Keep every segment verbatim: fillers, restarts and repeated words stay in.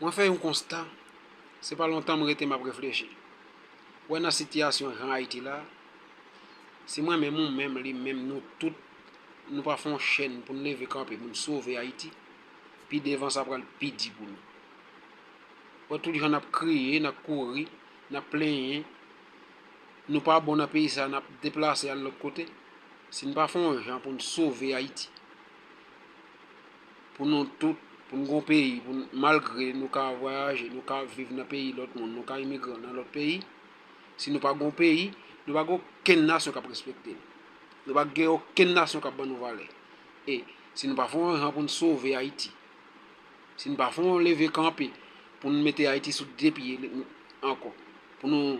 Mwen fè yon konsta, se pa lontan m rete m ap reflechi. Ou wè nan sitiyasyon jan Ayiti la, si mwen menm ou menm, li menm, nou tout, nou pa fè yon chèn pou n leve kanpe, pou n sove Ayiti, pi devan sa pral pi di pou nou. Ou wè tout jan n ap kriye, n ap kouri, n ap plenyen, nou pa bon nan peyi sa, n ap deplase al lòt kote. Si n pa fè yon jan pou n sove Ayiti, pou nou tout, pou n gon peyi, pou n, malgre nou ka vwayaje, nou ka viv nan peyi lòt moun, nou ka imigran nan lòt peyi, si nou pa gon peyi, nou pa gen okenn nasyon k ap respekte nou. Nou pa gen okenn nasyon k ap ban nou valè. E si nou pa fè yon jan pou n sove Ayiti, si n pa fè yon leve kanpe pou n mete Ayiti sou de pye ankò, pou nou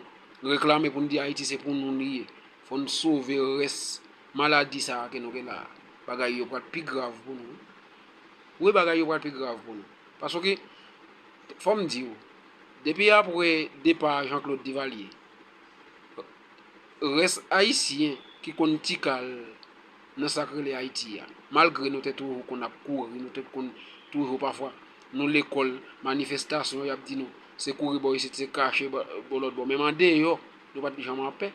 reklame, pou n di Ayiti se pou nou li ye, fò n sove rès maladi sa a ke nou gen la a. Bagay yo pral pi grav pou nou. Wi, bagay yo pral pi grav pou nou. Paske, fò m di w, depi apre depa Jean Claude Duvalier, rès Ayisyen ki konn ti kal nan sa k rele Ayiti a, malgre nou te toujou konn ap kouri, nou te konn toujou pafwa, nou lekòl, manifestasyon, y ap di nou, se kouri bò isit, se kache bò, bò lòt bò. Menm andeyò, nou pa t janm anpè.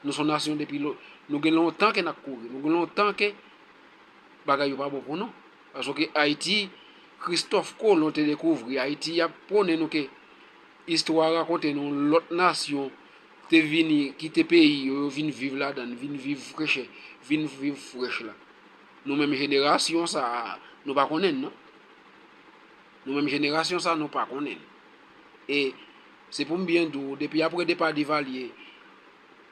Nou se yon nasyon depi lo-, nou gen lontan ke n ap kouri, nou gen lontan ke bagay yo pa bon pou nou. Paske Ayiti, Kristòf Kolon te dekouvri Ayiti, y ap pwonnen nou ke istwa rakonte nou lòt nasyon te vini kite peyi yo, yo vin viv ladan l, vin viv frechè, vin viv frèch la. Nou menm jenerasyon sa a, nou pa konnen l, non. Nou menm jenerasyon sa a, nou pa konnen l. E se pou m byen di w, depi apre depa Duvalier,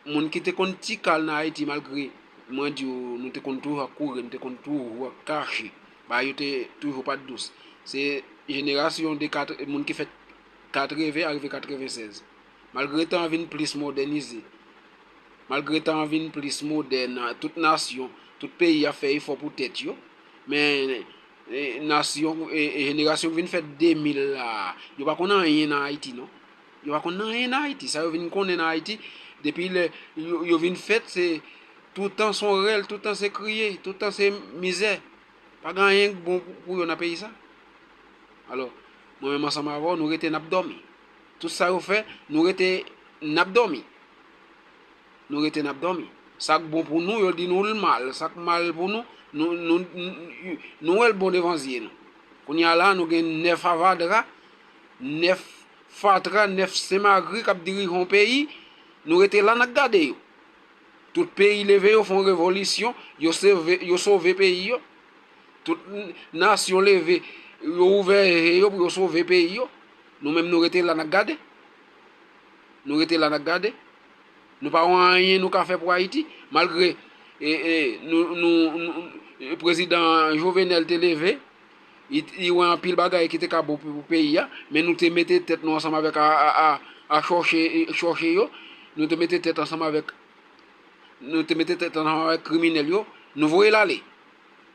moun ki te konn ti kal nan Ayiti, malgre mwen di w, nou te konn toujou ap kouri, nou te konn toujou ap kache, bagay yo te toujou pa t dous. Se jenerasyon de kat-, moun ki fèt katreven arive katreven sèz. Malgre tan an vin plis modènize, malgre tan an vin plis modèn, tout nasyon, tout peyi ap fè efò pou tèt yo, men, e, nasyon, e, e, jenerasyon ki vin fèt de mil la, yo pa konn anyen nan Ayiti, non. Yo pa konn anyen nan Ayiti. Sa yo vin konnen nan Ayiti, depi lè yo, yo vin fèt, se toutan se rèl, toutan se kriye, toutan se mizè. Pa gen anyen k bon pou, pou yo nan peyi sa. Alò, mwen menm ansanm avè w, nou rete n ap dòmi. Tout sa yo fè, nou rete n ap dòmi. Nou rete n ap dòmi. Sa k bon pou nou, yo di nou l mal. Sa k mal pou nou, nou, nou, nou, nou wè l bon devan zye nou. Kounye a la, nou gen nèf avadra, nèf fatra, nèf senmagri k ap dirije yon peyi, nou rete la, n ap gade yo. Tout peyi leve, yo fè yon revolisyon, yo sove, yo sove peyi yo. Tout n-, nasyon leve, yo ouvè je yo pou yo sove peyi yo. Nou menm, nou rete la, n ap gade. Nou rete la, n ap gade. Nou pa wè anyen nou ka fè pou Ayiti, malgre, e, e, nou, nou, nou, e, prezidan Jovenel te leve, li, li wè anpil bagay ki te ka bon pou, pou peyi a, men nou te mete tèt nou ansanm avèk a, a, a, a chòche, chòche yo, nou te mete tèt ansanm avèk, nou te mete tèt ansanm avèk kriminèl yo, nou voye l ale.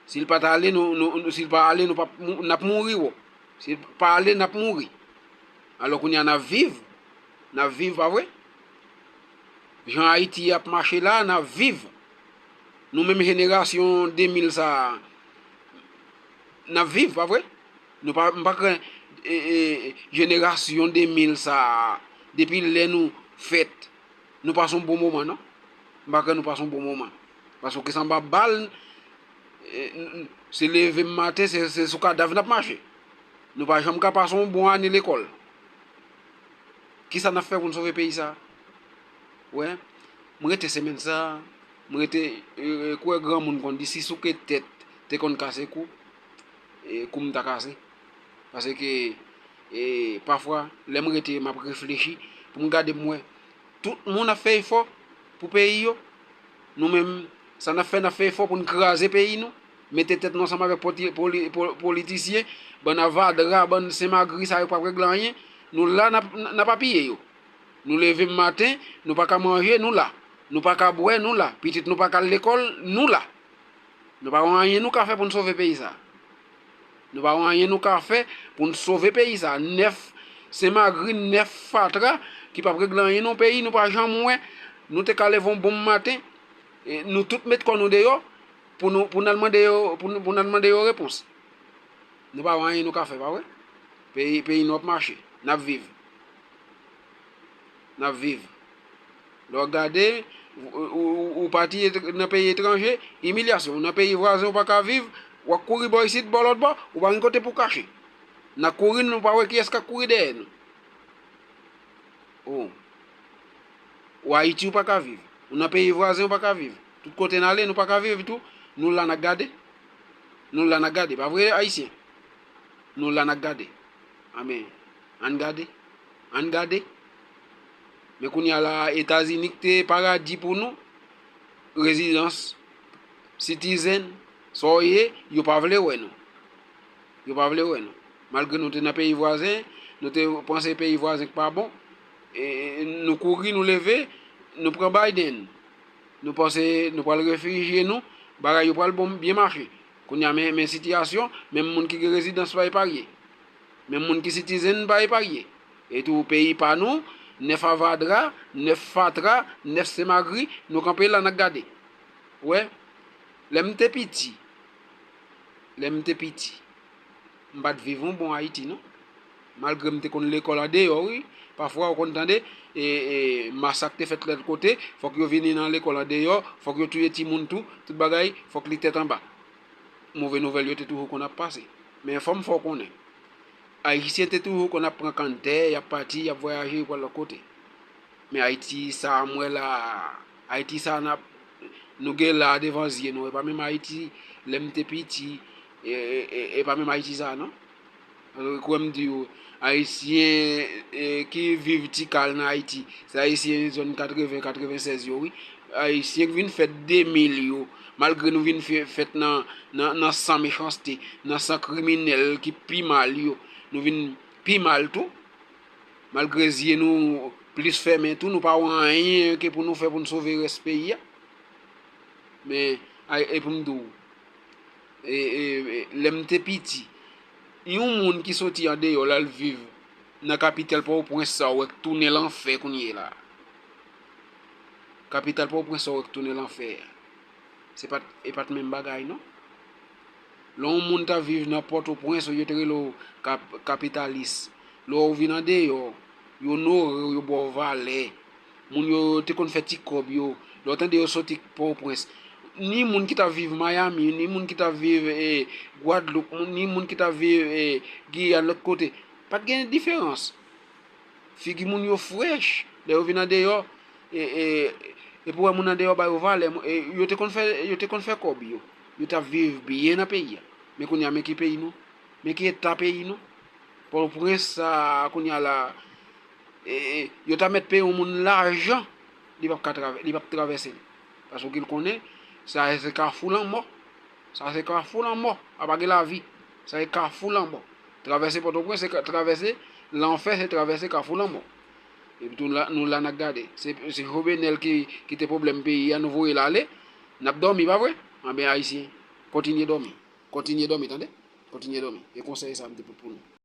Si l pa t ale, nou, nou, nou, si l pa ale, nou p ap mou-, n ap mouri, wo. Si l pa ale, n ap mouri. Alò, kounye a, n ap viv. N ap viv, pa vre? Jan Ayiti ap mache la, n ap viv. Nou menm jenerasyon de mil sa a, n ap viv, pa vre? Nou pa, m pa kwè, e, e, jenerasyon de mil sa a, depi lè nou fèt, nou pase yon bon moman, non. M pa kwè nou pase yon bon moman. Paske se anba bal, e, n-, n-, se leve m maten, se, se sou kadav n ap mache. Nou pa janm ka pase yon bon ane lekòl. Kisa n ap fè pou n sove peyi sa a? Wè, m rete semèn sa a, m rete, e, e, kwè granmoun konn di, si souke tèt te konn kase kou, e, kou m ta kase. Paske, e, pafwa, lè m rete, m ap reflechi, pou m gade, m wè, tout moun ap fè efò pou peyi yo. Nou menm, sa n ap fè, n ap fè efò pou n kraze peyi nou, mete tèt nou ansanm avèk poti-, poli-, po-, politisyen, bann avadra, bann senmagri sa yo p ap regle anyen. Nou la, n ap, n ap apiye yo. Nou leve maten, nou pa ka manje, nou la. Nou pa ka bwè, nou la. Pitit nou pa ka al lekòl, nou la. Nou pa wè anyen nou ka fè pou n sove peyi sa. Nou pa wè anyen nou ka fè pou n sove peyi sa. Nèf senmagri, nèf fatra ki p ap regle anyen nan peyi, nou pa janm wè. Nou te ka leve yon bon maten, e, nou tout met kò nou deyò pou nou, pou n al mande yo, pou nou, pou n al mande yo repons. Nou pa wè anyen nou ka fè, pa vre? Peyi, peyi nou ap mache. N ap viv. N ap viv. Lè w gade, ou, ou, ou, ou pati et-, nan peyi etranje, imilyasyon. Ou nan peyi vwazen, ou pa ka viv, w ap kouri bò isit, bò lòt bò, ou pa gen kote pou w kache. N ap kouri, nou pa wè kiyès k ap kouri dèyè nou. Oh. Ou Ayiti, ou pa ka viv. Ou nan peyi vwazen, ou pa ka viv. Tout kote n ale, nou pa ka viv tou. Nou la, n ap gade. Nou la, n ap gade. Pa vre, Ayisyen? Nou la, n ap gade. Anben, ann gade. Ann gade. Men kounye a la, Etazini ki te paradi pou nou, rezidans, citizen, sa w ye, yo pa vle wè nou. Yo pa vle wè nou. Malgre nou te nan peyi vwazen, nou te panse peyi vwazen k pa bon, e, e, nou kouri, nou leve, nou pran Biden. Nou panse nou pral refijye nou, bagay yo pral bon, byen mache. Kounye a, men, men sitiyasyon, menm moun ki gen rezidans pa eparye. Menm moun ki citizen pa eparye. E tou, peyi pa nou, nèf avadra, nèf fatra, nèf senmagri, nou kanpe la, n ap gade. Ou wè, lè m te piti, lè m te piti, m pa t viv yon bon Ayiti, non. Malgre m te konn lekòl andeyò, wi. Pafwa, ou konn tande, e, e, masak te fèt lòt kote, fòk yo vini nan lekòl andeyò, fòk yo touye timoun tou, tout bagay, fòk li tèt anba. Move nouvèl yo te toujou konn ap pase. Men fò m fè w konnen, Ayisyen te toujou konn ap pran kanntè, y ap pati, y ap vwayaje, yo pral lòt kote. Men Ayiti sa a m wè la a, Ayiti sa a n ap, nou gen la a devan zye nou, e pa menm Ayiti lè m te piti, e, e, e, e pa menm Ayiti sa a, non. Paske kwè m di w, Ayisyen, e, ki viv ti kal nan Ayiti, se Ayisyen zòn katreven, katreven sèz yo, wi. Ayisyen ki vin fèt de mil yo, malgre nou vin fè-, fèt nan, nan, nan san mechanste, nan san kriminèl ki pi mal yo, nou vin pi mal tou. Malgre zye nou plis fèmen tou, nou pa wè anyen ke pou nou fè pou n sove rès peyi a. Men, ay, e pou m di w, e, e, e, lè m te piti, yon moun ki soti andeyò l al viv nan kapital Pòtoprens sa, ou wè k tounen lanfè kounye a la. Kapital Pòtoprens sa, ou wè k tounen lanfè. Se pa t, e pa t menm bagay, non. Lè yon moun t ap viv nan Pòtoprens, yo te rele w kap-, kapitalis. Lè w vin andeyò, yo onore w, yo ba w valè. Moun yo te konn fè ti kòb yo. Lè w tande yo soti Pòtoprens. Ni moun ki t ap viv Miami, ni moun ki t ap viv, e, Gwadloup, moun, ni moun ki t ap viv, e, Giyàn, lòt kote. Pa t gen diferans. Figi moun yo frèch. Lè yo vin andeyò, e, e, e pou wè moun andeyò ba yo valè, e, yo te konn fè, yo te konn fè kòb yo. Yo t ap viv byen nan peyi a. Men kounye a, men ki peyi nou? Men ki eta peyi nou? Pòtoprens sa a, kounye a la, e, e, yo ta mèt peye yon moun lajan, li p ap ka travè-, li p ap travèse l. Paske w konnen, sa se kafou lanmò. Sa se kafou lanmò. A pa gen lavi. Sa se kafou lanmò. Travèse Pòtoprens, se ka-, travèse lanfè, se travèse kafou lanmò. Epi tou la, nou la n ap gade. Se, se Jovenel ki, ki te pwoblèm peyi a, nou voye l ale. N ap dòmi, pa vre? Anben, Ayisyen, kontinye dòmi. Kontinye dòmi, tande? Kontinye dòmi. E konsèy sa a m te pot pou nou.